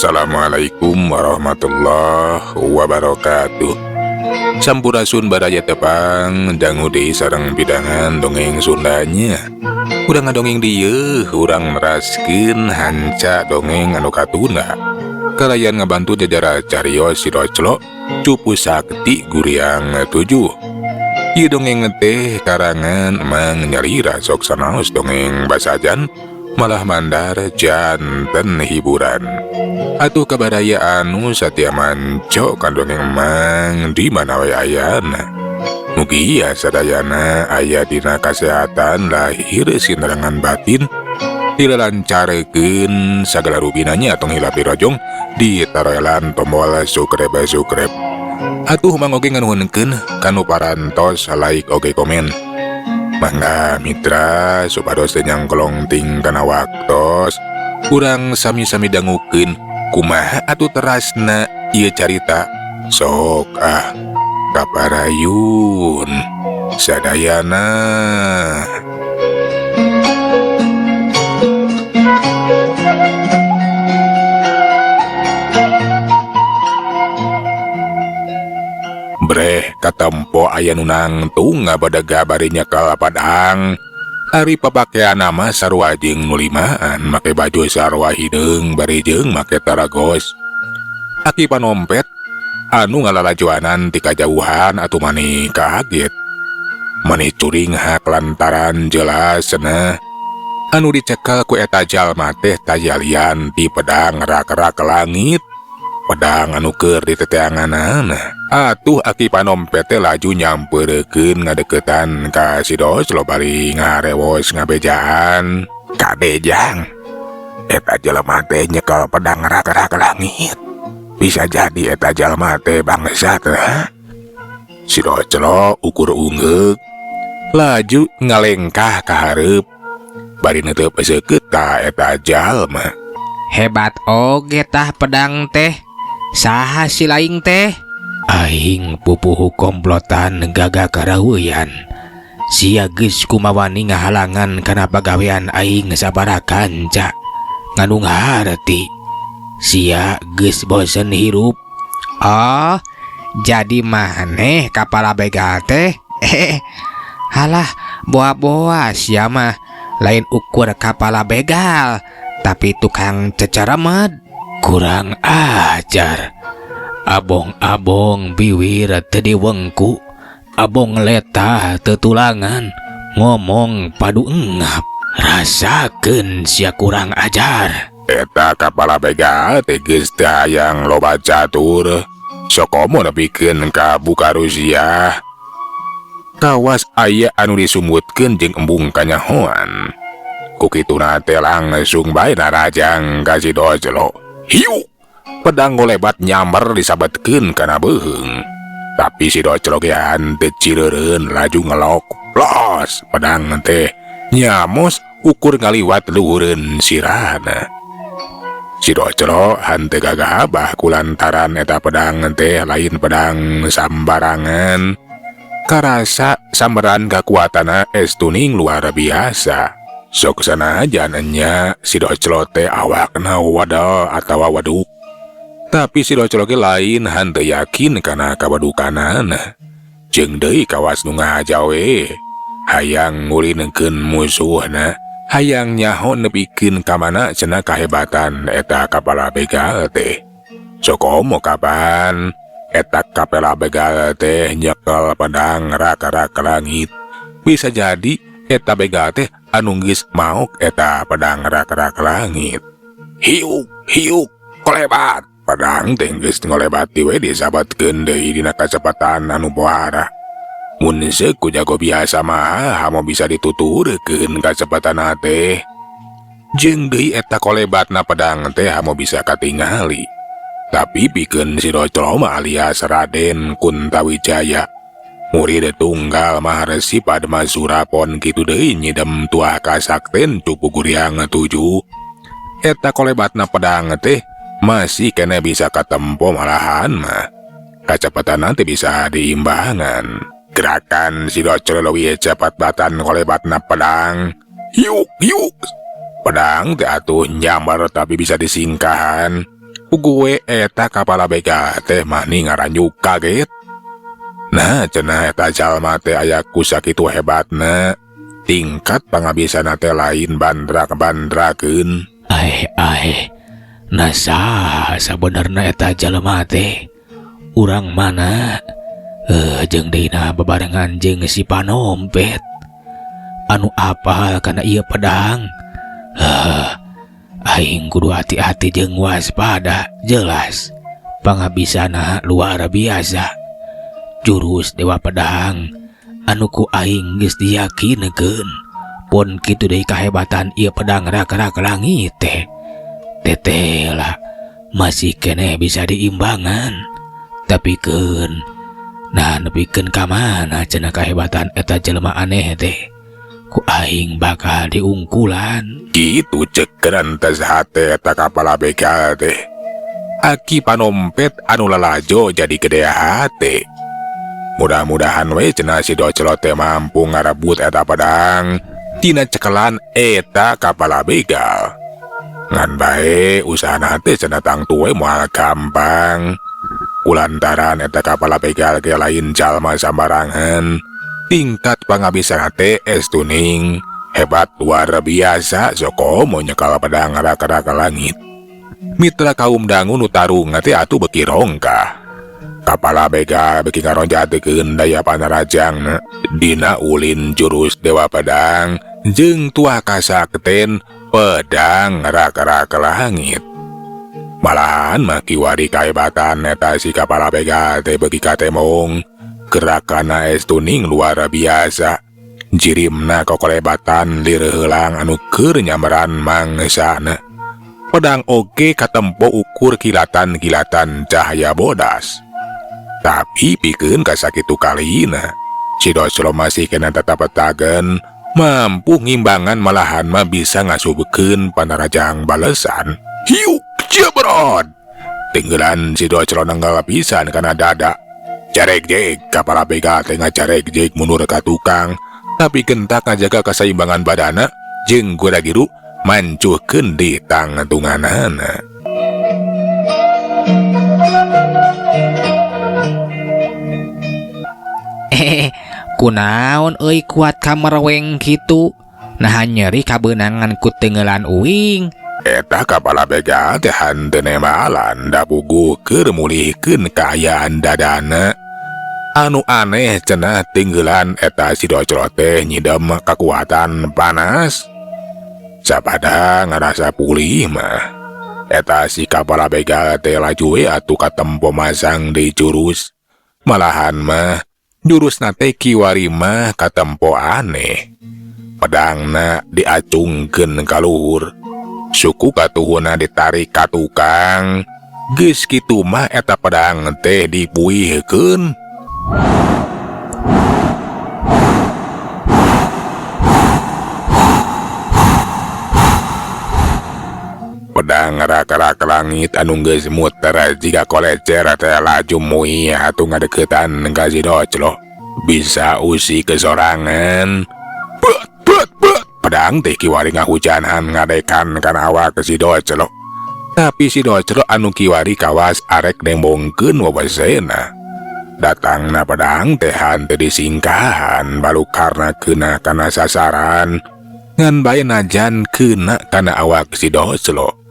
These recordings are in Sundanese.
Assalamualaikum warahmatullahi wabarakatuh. Sampurasun baraya tepang dangu deui sareng pidangan dongeng Sundanya. Urang ngadongeng dieu, urang neraskeun hanca dongeng anu katunda. Kalayan ngabantu jajara carios si Doclo, Cupu Sakti Guriang 7. Ieu dongeng teh karangan Mang Nyalira sok sanaos dongeng basajan malah mandar janten hiburan. Atuh kabaraya anu satia manco kan dongeng Mang di mana we ayana. Mugia sadayana aya dina kasehatan lahir sinarengan batin dilancarkeun sagala rupinanya tong hilap dirojong ditaroelan tombol subscribe. Atuh mang oge nganuhunkeun kanu parantos like oge komen. Mangga mitra supados teu nyangkolong ting kana waktos urang sami-sami dangukeun kumaha atuh terasna ieu carita. Sok ah kaparayun sadayana. Breh katempo aya nu nangtung ngabadega bari nyekel padang. Ari papakean mah sarua jeung nu limaan, make baju sarua hideung bari jeung make taragos. Aki panompet anu ngalalajuanan ti kajauhan atuh mani kaget. Mani curinghak lantaran jelas cenah anu dicekel ku eta jalma teh tayalian ti pedang rak-rak langit. Pedang anu keur diteteanganana. Atuh aki panompet teh laju nyampeurekeun ngadeukeutan ka si Doclo bari ngarewos ngabejaan. Kade jang, eta jelema teh nyekel pedang rak-rak langit. Bisa jadi eta jalma teh bangsat. Si Doclo ukur ungeuk laju ngalengkah ka hareup bari neuteub seukeut ka eta jalma. Hebat oge tah pedang teh. Saha si laing teh? Aing pupuhu komplotan gagah karahuyan. Sia geus kumawani ngahalangan kana pagawean aing sabaraha kanca. Nganu ngaharti. Sia geus bosen hirup. Oh, jadi maneh kapala begal teh? Halah, boa-boa sia mah lain ukur kapala begal, tapi tukang ceceremed. Kurang ajar. Abong-abong biwir teu diwengku, abong letah teu tulangan, ngomong padu engap. Rasakeun sia kurang ajar. Eta kapala begal teh geus teu hayang loba catur. Sokomo nepikeun ka buka Rusia. Kawas aya anu disumutkeun jeung embung kanyahoan. Ku kituna teh langsung bae narajang ka si Doclo. Hiu! Pedang ngolebat nyamber disabetkeun kana beuheung. Tapi si Doclo ge henteu cireureun laju ngelok. Los! Pedang teh nyamos ukur ngaliwat luhureun sirahna. Si Doclo henteu gagabah kulantaran eta pedang teh lain pedang sambarangan. Karasa samberan kakuatanna estuning luar biasa. Sok sanajan nya si Doclo teh awakna wadal atawa waduk. Tapi si Doclo ge lain henteu yakin kana kawadukanana. Jeung deui kawas nu ngahaja we. Hayang ngulinkeun musuhna, hayang nyaho nepikeun ka mana cenah kahebatan eta kapala begal teh. Sokomo kapan eta kapala begal teh nyekel pedang rak-rak langit. Bisa jadi eta begal teh anu geus maok eta pedang rak-rak langit. Hiuk hiuk kolebat. Pedang teh geus ngolebat we disabatkeun deui dina kacepatan anu pohara. Mun seuk ku jago biasa mah hamo bisa dituturkeun kacepatan teh. Jeung deui eta kolebatna pedang teh hamo bisa katingali. Tapi pikeun si Doclo mah alias Raden Kuntawijaya, murid tunggal Maharesi Padma Surapon kitu deui nyidem tuah kasakten Cupu Guriang 7. Eta kolebatna pedang teh masih kene bisa katempo malahan mah. Kacepatan nanti bisa diimbangan. Gerakan si Doclo leuwih cepat batan kolebatna pedang. Hiuk hiuk. Pedang teh atuh nyambar tapi bisa disingkahan. Puguh we eta kapala begal teh mani ngaranjuk kaget. Nah, cenah eta jalma teh aya ku sakitu hebatna. Tingkat pangabisana teh lain bandrak-bandrakeun. Aeh aeh, nah saha sabenerna eta jalma teh? Urang mana? Jeung deuna bebarengan jeung si Panompet anu apal kana ieu pedang. Aing kudu hati-hati jeung waspada, jelas pangabisana luar biasa. Jurus Dewa Pedang anu ku aing geus diyakinkeun pun kitu deui kahebatan ieu pedang rak-rak langit teh. Tetela masih keneh bisa diimbangan. Tapi keun, nah nepikeun ka mana cenah kahebatan eta jelema aneh teh? Ku aing bakal diungkulan. Kitu cek kerantes hate eta kapala begal teh. Aki Panompet anu lalajo jadi gede hate. Mudah-mudahan we cenah si Doclo teh mampu ngarebut eta pedang tina cekelan eta kapala begal. Ngan bae usahana teh cenah tangtu we moal gampang. Kulantaran eta kapala begal ge lain jalma sambarangan. Tingkat pangabisan teh estuning hebat luar biasa, sokomo nyekal pedang raka-raka langit. Mitra kaum dangu nu tarung teh atuh beuki rongkah. Kapala begal beuki ngaronjatekeun daya panarajangna dina ulin jurus Dewa Pedang jeung tuah kasakten pedang raka-raka langit. Malahan mah kiwari kahebatan eta si kapala begal teh beuki katemong. Gerakana estuning luar biasa. Jirimna kokolebatan lireuheulang anu keur nyamberan mangsana. Pedang oge katempo ukur kilatan-kilatan cahaya bodas. Tapi pikeun kasakitu kalina, si Doclo masih kena tetap tagen, mampu ngimbangan malahan mah bisa ngasubekeun panarajang balesan. Hiuk jebrot. Tinggalan si Doclo nenggal pisan kana dada. Carek jek kapala begal teh ngacarek jek mundur ka tukang, tapi gentak ngajaga keseimbangan badana jeung gura-giru mancuhkeun di tangtunganana. Kunaon euy kuat kamerweng kitu? Naha nyeri kabeunangan ku teungelan uing. Eta kapala begal teh henteu nembalan da puguh keur mulihkeun kaayaan dadana. Anu aneh cenah tinggelan eta si Doclo teh nyidem kekuatan panas. Sapada ngarasa pulih mah. Eta si kapala begal teh laju we atuh katempo masang di jurus. Malahan mah jurusna teh kiwari mah katempo aneh. Pedangna diacungkeun ka luhur. Suku katuhuna ditarik ka tukang. Geus kitu mah eta pedang teh dipuihkeun. Pedang raka-raka langit anu geus muter jiga kolecer teh laju muih atuh ngadeukeutan ka si Doclo. Bisa usi kesorangan. Bet bet bet. Pedang teh kiwari ngahujanan ngadekan kana awak si Doclo. Tapi si Doclo anu kiwari kawas arek nembongkeun wawasena. Datangna pedang teh henteu disingkahan balukarna keuna kana sasaran. Ngan bae najan keuna kana awak si Doclo.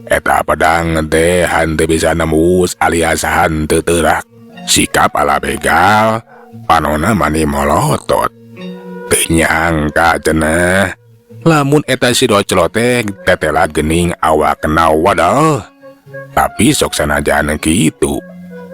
Eta pedang teh henteu bisa nembus alias henteu teurak. Sikap ala begal, panona mani molotot. Teu nyangka cenah lamun eta si Doclo teh tetela geuning awakna wadal. Tapi sok sanajan kitu.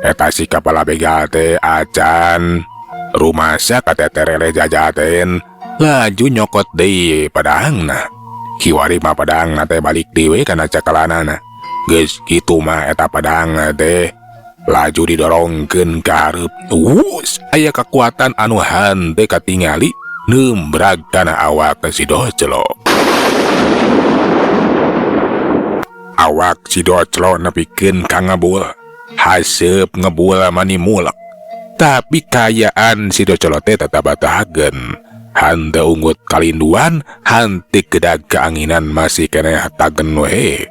Eta si kapala begal teh acan rumasa kateterele jajaten laju nyokot deui pedangna. Kiwari mah pedangna teh balik deui kana cakalanana. Geus kitu mah eta pedang teh laju didorongkeun ka hareup. Wus, aya kakuatan anu henteu katingali nembrag kana awak si Doclo. Awak si Doclo nepikeun ka ngebul. Haseup ngebul mani mulek. Tapi kayaan si Doclo teh tetap batahageun. Henteu unggut kalinduan, henteu kedag keanginan masih keneh tagen we.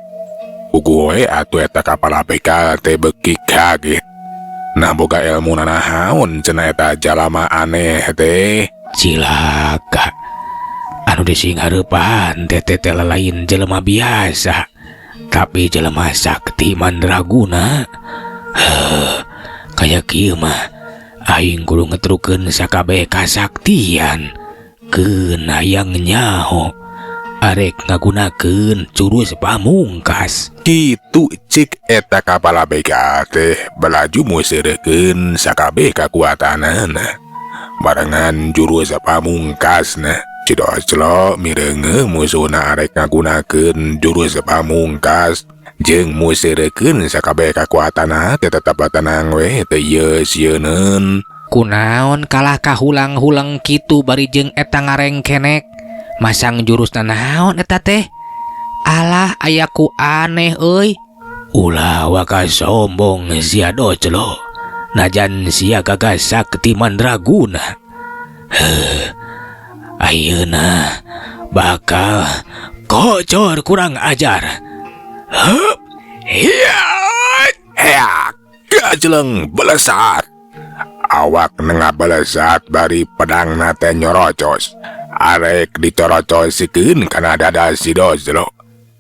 Puguh we atuh eta kapala begal teh beuki kaget. Nah, boga ilmu nanaon cenah eta jalama aneh teh? Cilaka, anu disinghareupan teh teh lain jelema biasa, tapi jelema sakti mandraguna. Heuh, kaya kieu mah aing kudu ngetrukeun sakabeh kasaktian. Keun hayang nyaho arek ngagunakeun jurus pamungkas. Kitu cik eta kapala begal teh belaju museurekeun sakabeh kakuatanana barengan jurus pamungkasna. Si Doclo mireunge musuhna arek ngagunakeun jurus pamungkas jeung museurekeun sakabeh kakuatanana teh tetep tenang we, teu ieu sieuneun. Kunaon kalah kahulang-hulang kitu bari jeung eta ngarengkenek masang jurus naon eta teh? Alah, aya ku aneh euy. Ulah waka sombong sia, Doclo, najan sia gagah sakti mandraguna. Heuh, ayeuna bakal kocor, kurang ajar. Hup, hiat heak, gajleng, belesat. Awak nengah belesat bari pedang teh nyorocos arek dicorocosikeun kana dada si Doclo,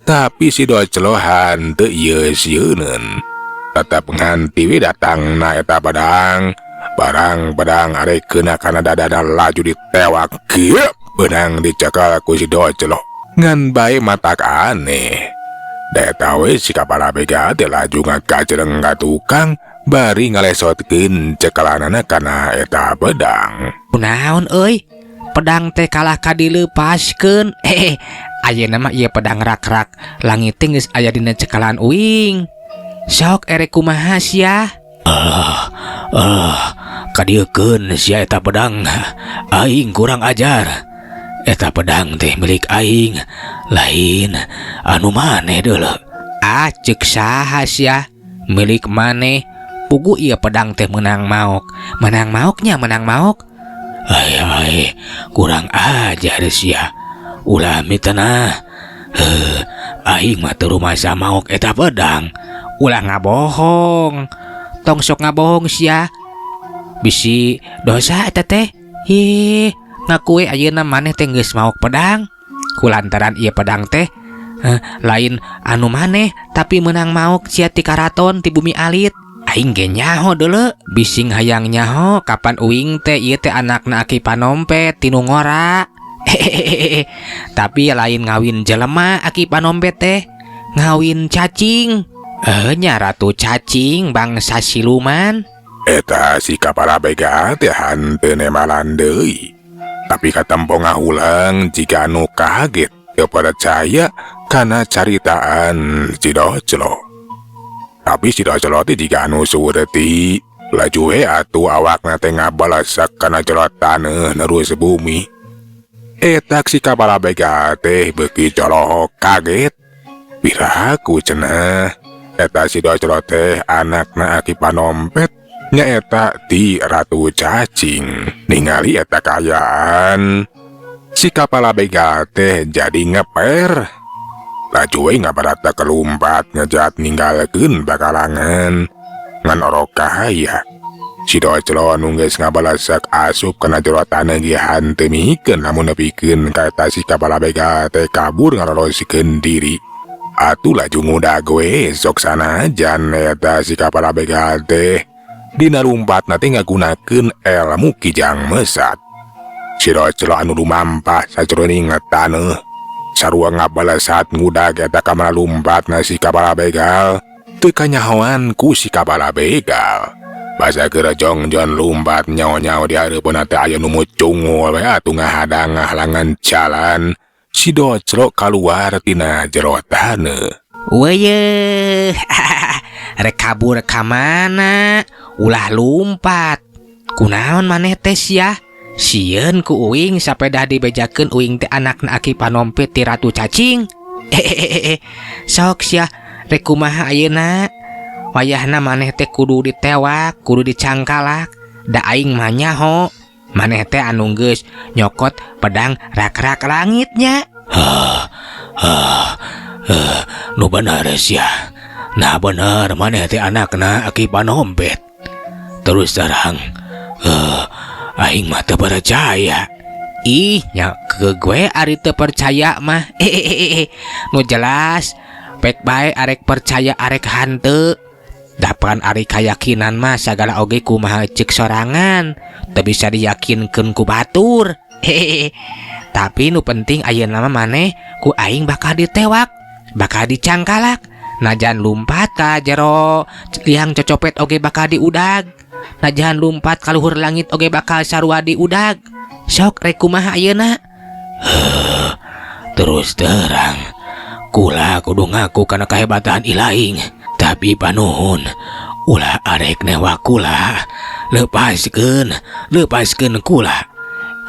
tapi si Doclo henteu ieu sieuneun, tetep nganti we datangna eta pedang. Barang pedang arek kena kana dada, laju ditewak. Kieu beunang dicekal ku si Doclo, ngan bae matak aneh. Da eta we si kapala begal teh laju ngagajleng ka tukang bari ngalesotkeun cekelanana kana eta pedang. Kunaon euy? Pedang teh kalah ka dileupaskeun. Eh, ayeuna mah ieu pedang rak-rak langit teh geus aya dina cekalan uing. Sok erek kumaha sia? Ah, ah, kadieukeun sia eta pedang. Aing kurang ajar. Eta pedang teh milik aing, lain anu maneh deuleu. Ah, cek saha sia? Milik maneh. Puguh ieu pedang teh menang maok. Menang maoknya, menang maok. Ai ai, kurang ajar sia. Ulah mitenah. Heuh, aing mah teu rumasa maok eta pedang. Ulah ngabohong. Tong sok ngabohong sia. Bisi dosa eta teh. Ih, ngaku we ayeuna maneh teh geus maok pedang. Kulantaran ieu pedang teh lain anu maneh, tapi menang maok sia ti karaton ti bumi alit. Aing ge nyaho deuleu, bising hayang nyaho kapan uing teh ieu teh anakna Aki Panompet tinu ngora. Hehehe. Tapi lain ngawin jelema Aki Panompet teh, ngawin cacing. Eh, nya ratu cacing bangsa siluman. Eta si kapala begal teh henteu nemalan deui. Tapi katempo ngahulang jiga anu kaget, teu percaya kana caritaan si Doclo. Tapi si Doclo teh jiga anu surti, laju we atuh awakna teh ngabalasak kana jero taneuh nerus bumi. Eta si kapala begal teh beuki colohok kaget. Piraku cenah eta si Doclo teh anakna Aki Panompet, nyaeta ti Ratu Cacing. Ningali eta kaayaan, si kapala begal teh jadi ngeper. Laju we ngabarata kelumpat ngejat ninggalkeun bakalangan ngan orok kahaya. Si Doclo nu geus ngabalasak asup kana jero taneuh ge henteu mikeun lamun nepikeun ka eta si kapala begal teh kabur ngalolosikeun diri. Atuh laju ngudag we sok sanajan eta si kapala begal teh dina lumpatna teh ngagunakeun elmu kijang mesat. Si Doclo anu lumampah sajroning taneuh sarua ngabalesat ngudag eta kamana lumpatna si kapala begal, teu kanyahoan ku si kapala begal. Basa keur jongjon lumpat, nyaho-nyaho di hareupeunna teh aya nu mucungul we atuh ngahadang ngahalangan jalan. Si Doclo kaluar tina jero taneuh. Weye, rek kabur ka mana? Ulah lumpat. Kunaon maneh teh sia? Sieun ku uing sapedah dibejakeun uing teh anakna Aki Panompet ti Ratu Cacing. Hehehe. Sok sia rek kumaha ayeuna? Wayahna maneh teh kudu ditewak, kudu dicangkalak. Da aing mah nyaho. Maneh teh anu geus nyokot pedang rak-rak langitnya. Hah, hah. Nu bener sia. Nah, bener maneh teh anakna Aki Panompet? Terus terang, aing mah teu percaya. Ih, nya ke gue ari teu percaya mah. Hehehe. Nu jelas pek bae arek percaya arek hanteu. Dapan ari kayakinan mah sagala oge kumaha ceuk sorangan, teu bisa diyakinkeun ku batur. Hehehe. Tapi nu penting ayeuna mah maneh ku aing bakal ditewak, bakal dicangkalak. Najan lumpat ka jero liang cocopet oge bakal diudag. Najan lumpat ka luhur langit oge bakal sarua diudag. Sok, rek kumaha ayeuna? Terus terang, kula kudu ngaku kana kehebatan ilaing. Tapi panuhun, ulah arek newak kula. Lepaskeun, lepaskeun kula.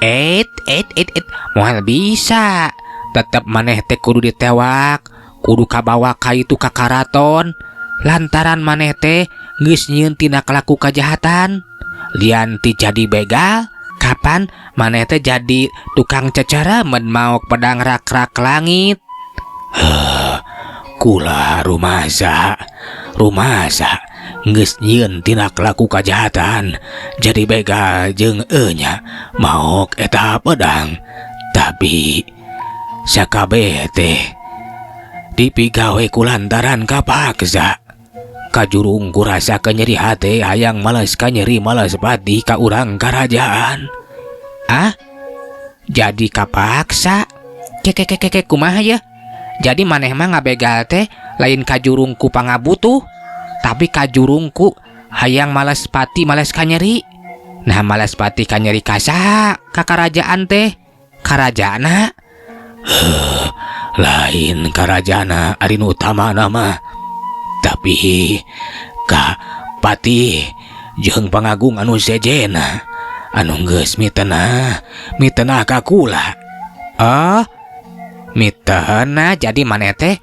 Et, et, et, et, moal bisa. Tetep maneh teh kudu ditewak, kudu kabawa ka itu ka karaton. Lantaran maneh teh geus nyieun tina kalaku kajahatan. Lian ti jadi begal, kapan maneh teh jadi tukang ceceremen maok pedang rak-rak langit. Kula rumasa, rumasa geus nyieun tina kalaku kajahatan, jadi begal jeung enya maok eta pedang. Tapi sakabeh teh dipigawe ku lantaran kapaksa. Kajurung ku rasa kanyeri hate hayang males kanyeri, males pati ka urang karajaan. Ah, jadi kapaksa? Keke keke keke, kumaha ya? Jadi maneh mah ngabegal teh lain kajurung ku pangabutuh, tapi kajurung ku hayang males pati, males kanyeri. Nah, males pati kanyeri ka saha? Ka karajaan teh? Karajaana? Lain karajana ari nu utamana mah, tapi ka patih jeung pangagung anu sejena anu geus mitenah mitenah ka kula. Oh, mitenah. Jadi maneh teh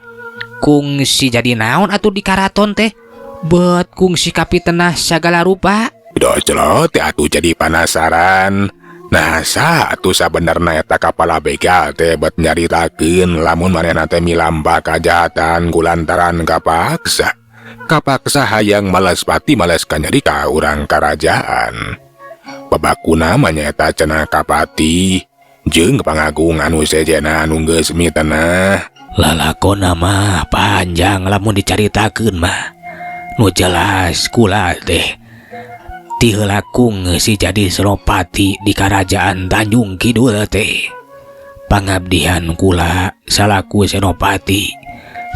kungsi jadi naon atuh di karaton teh? Bet kungsi kapitenah sagala rupa. Docelot teh atuh jadi penasaran. Nah, saha atuh sabenerna eta kapala begal teh bet nyaritakeun lamun manehna teh milampa kajahatan kulantaran kapaksa? Kapaksa hayang malas pati, malas kanyeri ka urang karajaan. Babakuna mah nyaeta cenah ka patih jeung pangagung anu sejena anu geus mitenah. Lalakona mah panjang lamun dicaritakeun mah. Nu jelas kula teh ti heula kungsi jadi senopati di kerajaan Tanjung Kidul teh. Pangabdian kula salaku senopati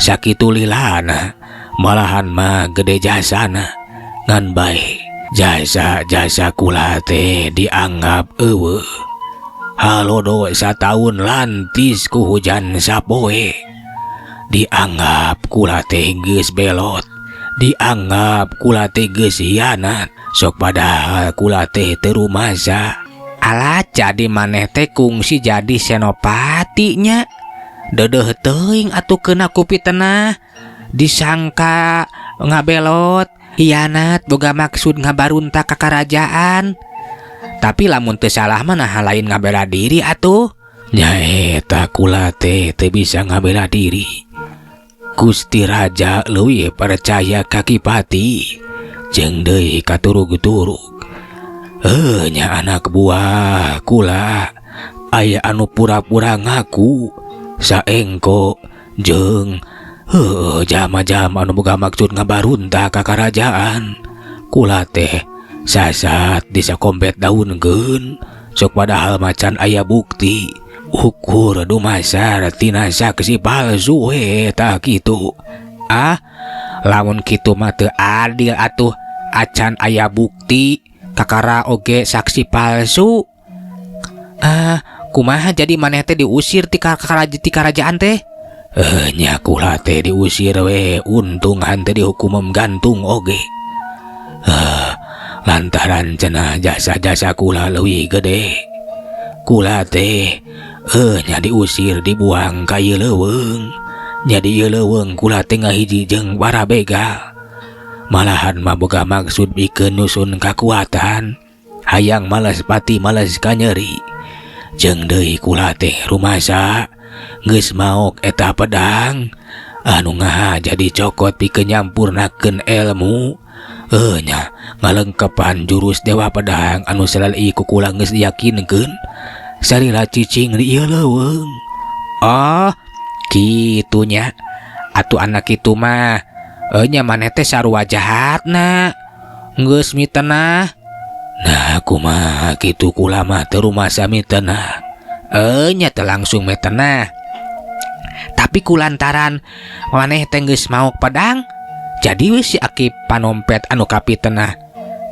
sakitu lilana, malahan mah gede jasana. Ngan bae jasa-jasa kula teh dianggap euweuh. Halodo sataun lantis ku hujan sapoe. Dianggap kula teh geus belot, dianggap kula teh geus hianat. Sok padahal kula teh teu rumasa. Alah, jadi maneh teh kungsi jadi senopatinya. Deudeuh teuing atuh keuna ku pitenah. Disangka ngabelot, hianat, boga maksud ngabaruntak ka karajaan. Tapi lamun teu salah mah naha lain ngabela diri atuh? Nyaeta kula teh teu bisa ngabela diri. Gusti Raja leuwih percaya ka Ki Patih jeung deui katurug-turug. Heuh nya, anak buah kula aya anu pura-pura ngaku saengko jeung heuh jalma-jalma anu boga maksud ngabaruntak ka karajaan. Kula teh sasat disakompet daunkeun, sok padahal macan aya bukti. Ukur dumasar tina saksi palsu we tah kitu. Ah, lamun kitu mah teu adil atuh, acan aya bukti kakara oge saksi palsu. Ah, kumaha jadi maneh teh diusir ti karajaan teh? Eh, nya kula teh diusir we, untung hanteu dihukum gantung oge. Eh, lantaran cenah jasa-jasa kula leuwih gede. Kula teh eh nya diusir, dibuang ka ieu leuweung. Nya di ieu leuweung kula teh ngahiji jeung para begal. Malahan mah boga maksud bikeun nyusun kakuatan, hayang males pati, males kanyeri. Jeung deui kula teh rumasa geus maok eta pedang. Anu ngahaja dicokot pikeun nyampurnakeun elmu. Nya ngalengkepan jurus Dewa Pedang anu salali ku kula geus diyakinkeun salila cicing di ieu leuweung. Oh, kitu nya. Atuh anak kitu mah nya maneh teh sarua jahatna. Geus mitenah. Nah, kumaha kitu kula mah teu rumasa mitenah. Nya teu langsung mitenah. Tapi kulantaran maneh teh geus maok pedang, jadi we si Aki Panompet anu kapitenah.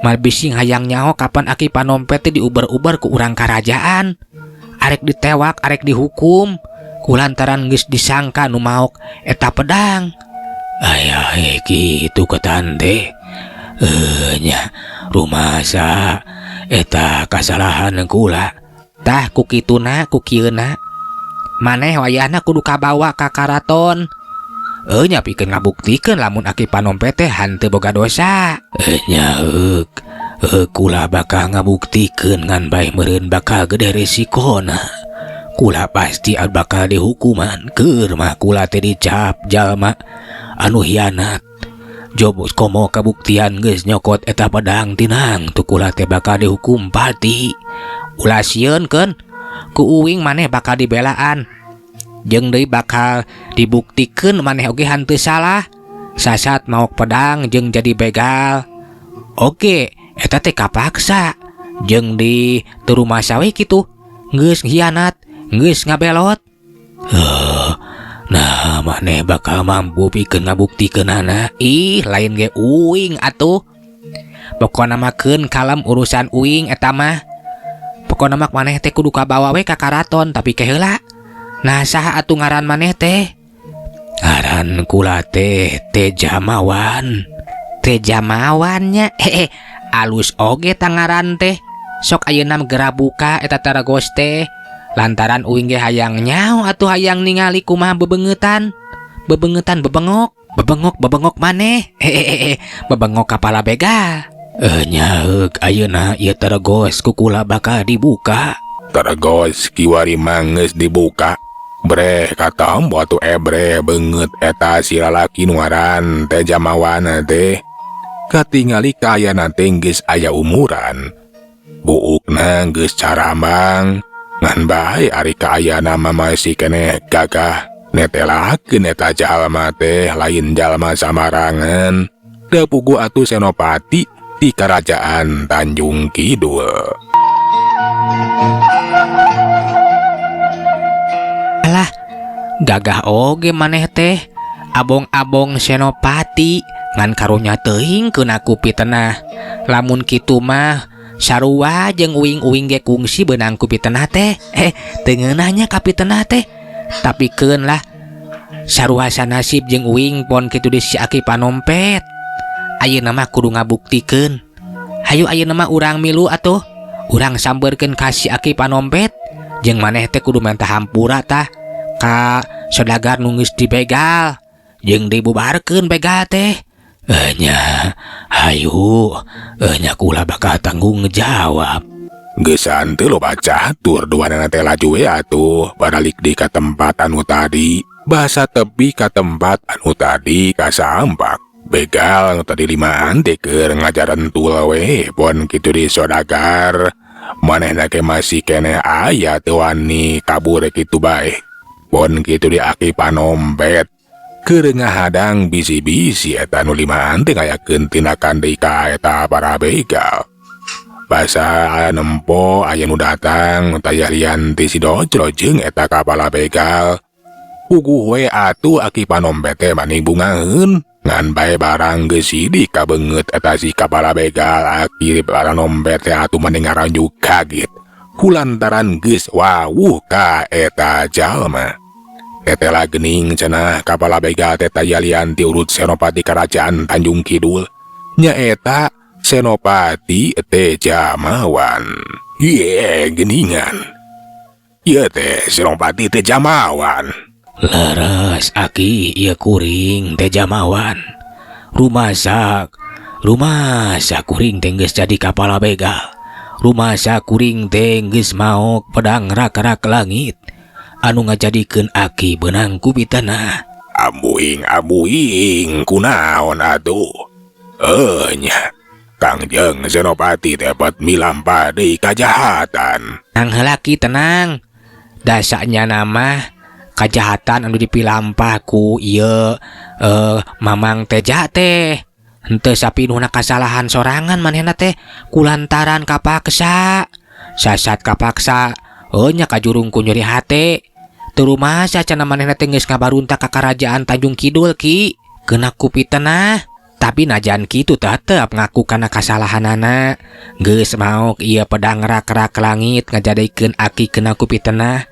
Mal bising hayang nyaho kapan Aki Panompet teh diuber-uber ku urang karajaan. Arek ditewak, arek dihukum. Kulantaran geus disangka nu maok eta pedang. Ayah kitu ketan teh. Nya rumasa eta kasalahan kula. Tah ku kituna ku kieuna. Maneh wayahna kudu kabawa ka karaton. Nya pikeun ngabuktikeun lamun Aki Panompet teh hanteu boga dosa. Nya kula bakal ngabuktikeun ngan bae meureun bakal gede resikona. Kula pasti bakal dihukuman keur mah kula teh dicap jalma anu hianat. Jobos komo kabuktian geus nyokot eta pedang tinang tu kula teh bakal dihukum pati. Ulah sieun keun ku uing maneh bakal dibelaan. Jeung deui bakal dibuktikeun maneh oge hanteu salah. Sasat maok pedang jeung jadi begal. Oke, eta teh kapaksa. Jeung di teu rumasa we kitu. Geus hianat, geus ngabelot. Nah, maneh bakal mampu pikeun ngabuktikeunana. Ih, lain ge uing atuh. Pokona mah keun kalem urusan uing eta mah. Pokona mah maneh teh kudu kabawa we ka karaton tapi ke heula. Nah, saha atuh ngaran maneh teh? Ngaran kula teh Tejamawan. Tejamawan nya. Hehe, alus oge tangaran teh. Sok ayeuna geura buka eta taragos teh. Lantaran uing ge hayang nyaho atuh hayang ningali kumaha bebengetan. Bebengetan bebengok, bebengok bebengok maneh. Hehehe, bebengok kapala begal. Nya ayeuna ieu taragos ku kula bakal dibuka. Taragos kiwari mangeus dibuka. Breh katombo atuh ebreh beungeut eta si lalaki nu ngaran Tejamawan teh. Katingali kaayana teh geus aya umuran. Buukna geus carambang. Ngan bae ari kaayana mah masih keneh gagah. Netelakeun eta jalma teh lain jalma samarangan. Da puguh atuh Senopati di Kerajaan Tanjung Kidul. Alah, gagah oge maneh teh. Abong-abong Senopati ngan karunya teuing keuna ku pitenah. Lamun kitu mah sarua jeung uing-uing ge kungsi beunang ku pitenah teh. Teu ngeunah nya ka pitenah teh. Tapi keun lah sarua sanasib jeung uing pon kitu di si Aki Panompet. Ayeuna mah kudu ngabuktikeun. Hayu ayeuna mah urang milu atuh. Urang sambeurkeun ka si Aki Panompet. Jeung maneh teh kudu menta hampura tah ka sodagar nu geus dibegal. Jeung dibubarkeun begal teh. Nya, hayu, nya kula bakal tanggung jawab. Geus hanteu loba catur duanana teh laju we atuh baralik di ka tempat anu tadi. Basa tepi ka tempat anu tadi kasampak. Begal anu tadi limaan teh keur ngajaran tul we pon kitu di sodagar. Manehna ge masih keneh aya teu wani kabur kitu bae. Pon kitu di Aki Panompet. Keur ngahadang bisi-bisi eta nu limaan teh ngayakeun tindakan deui ka eta para begal. Basa nempo aya nu datang taya lian ti si Docro jeung eta kapala begal. Puguh we atuh Aki Panompet teh maning bungaheun. Ngan bae barang geus sidik kabeungeut eta si kapala begal. Aki Panompet teh atuh maning ngaranjuk kaget. Kulantaran geus wawuh ka eta jalma. Tetela gening cenah kapala begal teh taya lian ti urut Senopati Kerajaan Tanjung Kidul. Nyaeta Senopati Tejamawan. Ye geningan. Ieu teh Senopati Tejamawan. Leres aki ieu kuring Tejamawan. Rumasa kuring teh geus jadi kapala begal. Rumasa kuring teh geus maok pedang rak-rak langit. Anu ngajadikeun aki beunang ku pitanah. Ambuing ambuing kunaon atuh? Eh nya. Kangjeng Senopati dapat milampah deui kajahatan. Tenang heula, Ki, tenang. Dasarnya nama kajahatan anu dipilampah ku ieu Mamang Teja teh. Henteu sapinuhna kasalahan sorangan manehna teh kulantaran kapaksa. Sasat kapaksa, oh nya kajurung ku nyeri hate. Teu rumasa cenah manehna teh geus ngabaruntak ka Karajaan Tanjung Kidul, Ki. Kena ku pitenah. Tapi najan kitu tetep ngaku kana kasalahanana. Geus maok ieu pedang rak-rak langit ngajadikeun aki kena ku pitenah.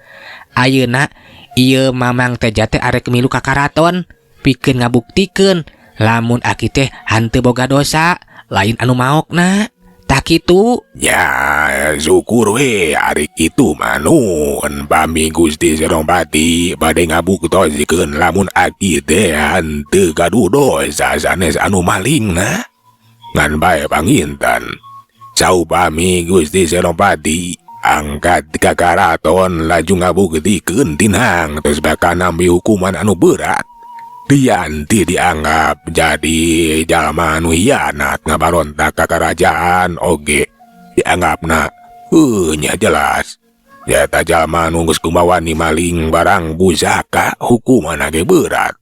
Ayeuna ieu Mamang Teja teh arek milu ka karaton pikeun ngabuktikeun lamun aki teh hanteu boga dosa, lain anu maokna. Tah kitu. Ya, syukur we ari kitu mah. Nuhun pami Gusti Senopati bade ngabuktoskeun lamun aki teh henteu gaduh dosa sanes anu malingna. Ngan bae panginten. Saupami Gusti Senopati angkat ka karaton laju ngabuktikeun tinang terus bakal nampi hukuman anu berat. Dianti dianggap jadi jalma anu hianat ngabarontak ka kerajaan oge dianggapna nya jelas. Nyata jalma anu geus kumawani maling barang pusaka hukuman ge berat.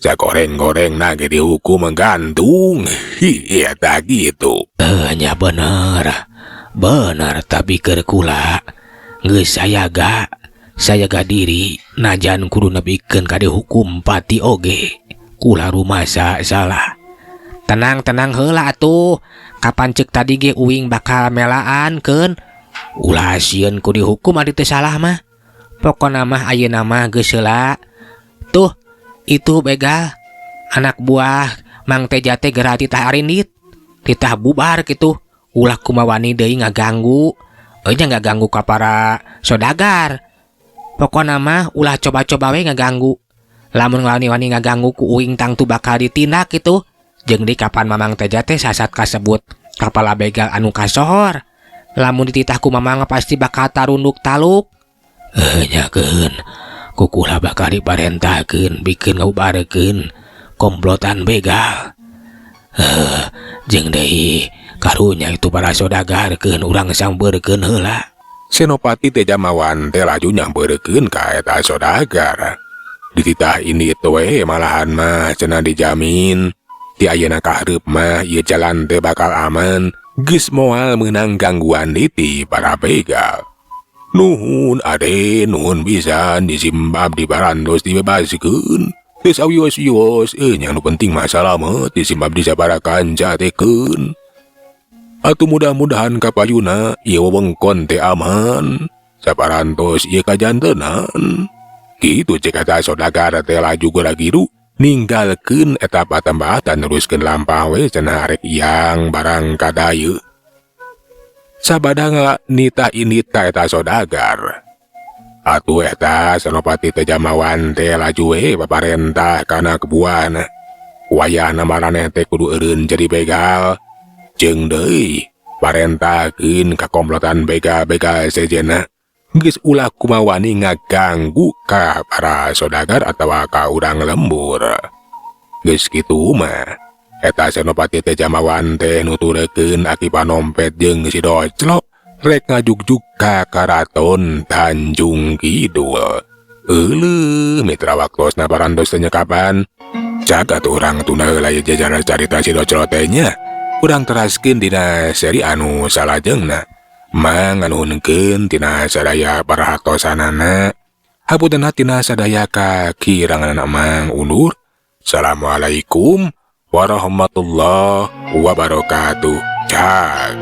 Sagoreng-goreng ge dihukum menggantung. Hi, eta gitu. Eh nya bener. Bener, tapi keur kula geus sayaga diri najan kudu nepikeun ka dihukum pati oge. Kula rumasa salah. Tenang, tenang heula atuh. Kapan cek tadi ge uing bakal melaan keun. Ulah sieun ku dihukum adi teu salah mah. Pokona mah ayeuna mah geus heula. Tuh, itu begal anak buah Mang Teja teh geura titah arindit. Titah bubar kitu. Ulah kumawani deui ngaganggu. Euy nya ngaganggu ka para sodagar. Pokona mah ulah coba-coba we ngaganggu. Lamun wani-wani ngaganggu ku uing tangtu bakal ditindak kitu. Jeung di kapan Mamang Teja teh sasat kasebut kapala begal anu kasohor. Lamun dititah ku Mamang pasti bakal tarunduk taluk. Eh nya keun. Ku kula bakal diparentahkeun bikin ngabubarkeun komplotan begal. Eh, jeung deui karunya itu para sodagar keun urang sampeurkeun heula. Senopati Teja Mawan teh laju nyamperkeun ka eta sodagar. Dititah ini we malahan mah cenah dijamin ti ayeuna ka hareup mah ieu jalan teh bakal aman, geus moal meunang gangguan ti para begal. Nuhun Aden, nuhun pisan disimbab diparantos dibebaskeun. Geus awios-wios, nya nu penting mah salamet disimbab di sabara kanca teh keun. Atuh mudah-mudahan kapayuna ieu wewengkon teh aman. Saparantos ieu kajantenan. Kitu cek eta sodagar teh laju geura-giru ninggalkeun eta patembatan neruskeun lampah we cenah arek yang barang kadayeuk. Sabada nitah indit ka eta sodagar. Atuh eta Senopati Teja Mawan teh laju we paparentah kana kebuana. Wayahna maraneh teh kudu eureun jadi begal. Jeung deui parentahkeun ka komplotan begal-begal sejenna. Geus ulah kumawani ngaganggu ka para sodagar atawa ka urang lembur. Geus kitu mah eta Senopati Teja Mawan teh nuturkeun Aki Panompet jeung si Doclok rek ngajugjug ka Karaton Tanjung Kidul. Euleuh mitra, waktosna parantos teu nyekapan. Jaga tuh urang tunda heula ieu jajaran carita si Doclok teh nya. Urang teraskeun dina seri anu salajengna. Manganuhunkeun tina sadaya perhatosanana. Hapunten tina sadaya kakiranganna, Mang undur. Assalamualaikum warahmatullahi wabarakatuh. Cak.